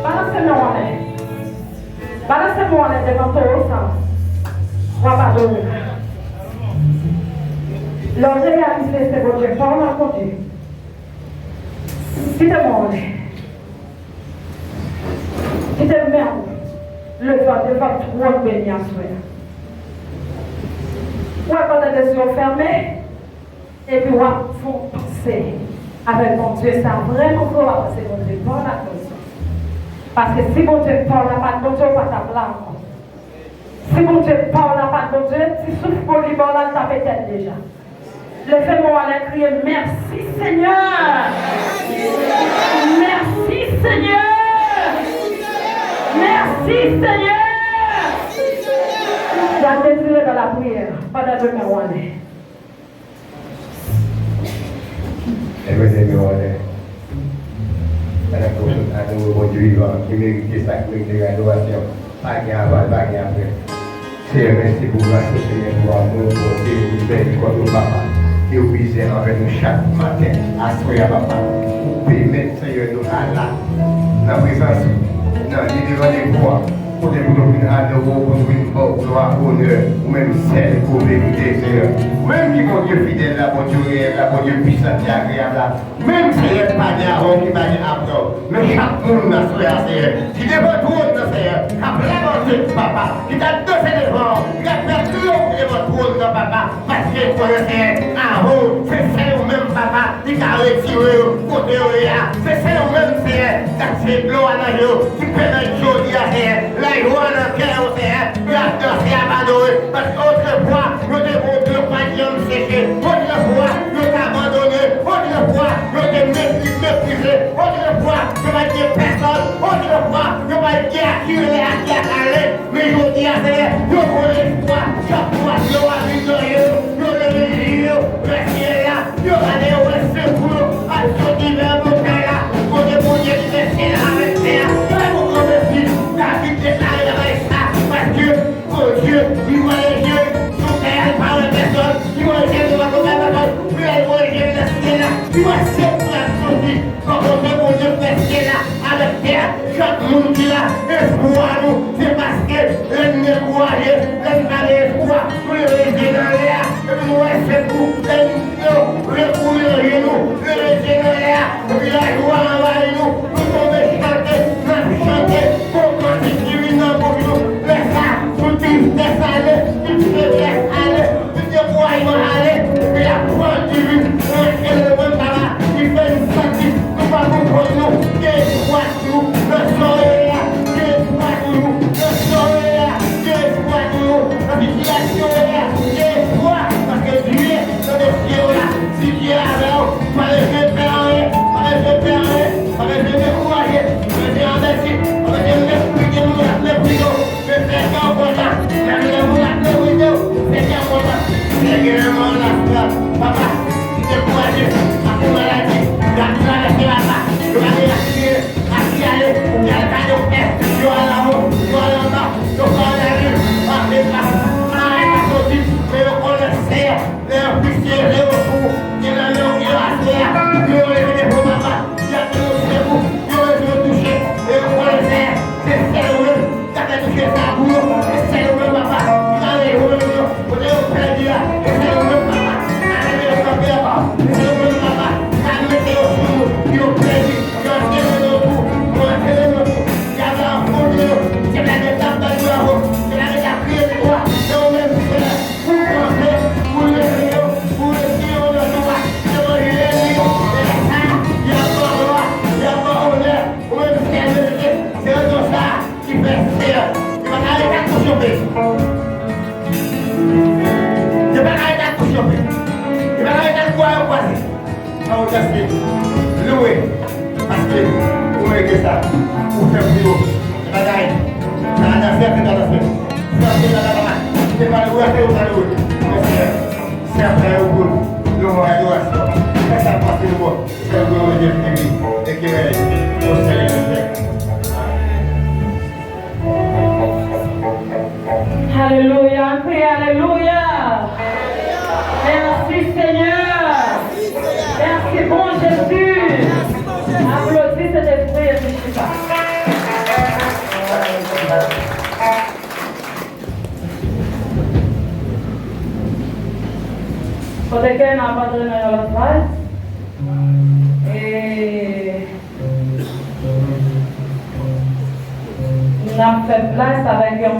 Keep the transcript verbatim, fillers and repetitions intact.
Balanse men w anlè. Balanse men w anlè devan towo sa. W ap adore. Lè w reyalize se Bondye pa w la, Bondye. Kite men w anlè. Kite men w leve devan twòn beni aswè a. W ap gade de zye w fèmen. Epi w ap fè yon panse avèk Bondye. Sa vrèman vre, w ap panse Bondye pa w la akoz. Paske si Bondye pa w la, pa t Bondye, w pa t ap la ankò. Si Bondye pa w la, pa t Bondye, ti souf Bondye ba w la, l t ap etèn deja. Leve men w anlè, kriye, mèsi, Senyè! Mèsi, Senyè! Mèsi, Senyè! Gade Dezire dans la prière pandan demen w anlè. Leve men w anlè. Pandan ke w sot adore Bondye vivan, ki merite sa, ki merite adorasyon. Pa gen avan l, pa gen apre. Seyè, mèsi pou gras ou, Seyè, pou amou w, bonte w, mizèrikòd ou, papa, ke w brize anvè nou chak maten. Aswè a, papa, ou pèmèt, Seyè, nou ala nan prezans ou, nan lye de randevou a, kote pou nou vin adore w, pou nou vin ba w glwa, onè, ou menm sèl ki merite, Seyè. Ou menm ki Bondye fidèl la, Bondye reyèl la, Bondye pwisan ki agreyab la. Menm Seyè, pa gen avan w ki pa gen apre w. Men chak moun nan aswè a, Seyè, ki devan twòn nan, Seyè, k ap lamante, papa, ki t ap danse devan w, ki t ap fè kriye w devan twòn nan, papa, paske konnen, Seyè, avan w, se sèl ou menm, papa, ki ka retire yo kote yo ye a. Se sèl ou menm, Seyè, k ap fè dlo a nan je yo, ki pèmèt jodi a, Seyè, lajwa nan kè yo, Seyè, y ap danse, y ap adore, paske otrefwa, yo te gon dlo k pa t janm seche, otrefwa, yo te abandone, otrefwa, yo te mepri-, meprize, otrefwa, yo pa t gen pèsòn, otrefwa, yo pa t gen a ki rele, a ki a k ale, men jodi a, Seyè, yo gon lespwa, chak fwa yo a vin nan je yo, yo leve je yo vè syèl la, yo gade, yo wè sekou yo ap soti vè montay la, kote Bondye ki fè syèl la avèk tè a. Fè nou kanpe fi, David deklare bagay sa, paske Bondye, li voye je l sou tè a, li pa wè pèsòn, li voye je l devan montay la, men lè l voye je l nan syèl la, li wè sekou l ap soti. Fò konnen Bondye fè syèl la avèk tè a. Chak moun ki la, espwa nou, se paske lè n dekouraje, lè n pa gen espwa, nou leve je n anlè a, epi nou wè sekou, lè n leve je nou, leve je n anlè a, epi lajwa anvayi nou, nou tonbe chante, n ap chante, gon kantik ki vin nan bouch nou, lè sa, tout tristès ale, tout feblès ale, tout dekourajman ale, epi lapè ki vin rantre nan mwen, papa, ki fè n santi nou pa pou kont nou, gen espwa toujou nan sa w ye a, gen espwa toujou nan sa w ye a, gen espwa toujou nan sitiyasyon w ye a, gen espwa, paske Dye nan dosye w la, si Dye avè w, pa bezwen pè anyen, pa bezwen pè anyen, pa bezwen dekouraje, pa bezwen anbète, pa bezwen meprize moun k ap meprize w. Men fè kè w kontan. Lè gen moun ap meprize w, fè kè w kontan. Lè gen moun ap, papa, ki dekouraje akoz maladi, y ap travèse laba, yo pa gen ak ki rele, ak ki ale, y al ka doktè, yo al anwo, yo al anba, yo fè analiz, pa, pa, pa, pa soti, men yo konnen Seyè, lè yo fikse je yo sou ou, gen nan men w ki yo aswè a, Sa ou danse, louwe, paske ou merite sa. Ou fè pou yo. Bagay, sa a danse, fè sa danse. Fè sa danse, se pa louwe, se ou pa louwe. Men Senyè, se apre ou pou louwe, adorasyon. Fè sa pase nou bon. Fè louwe, Bondye, fini. E ke rèy, o Senyè, fè. Alelouya, n kriye alelouya. Mèsi Senyè. Mèsi bon Jezi. Aplodi Sentespri epi chita. Kote ke n ap antre nan yon lòt faz. E n ap fè plas avèk yon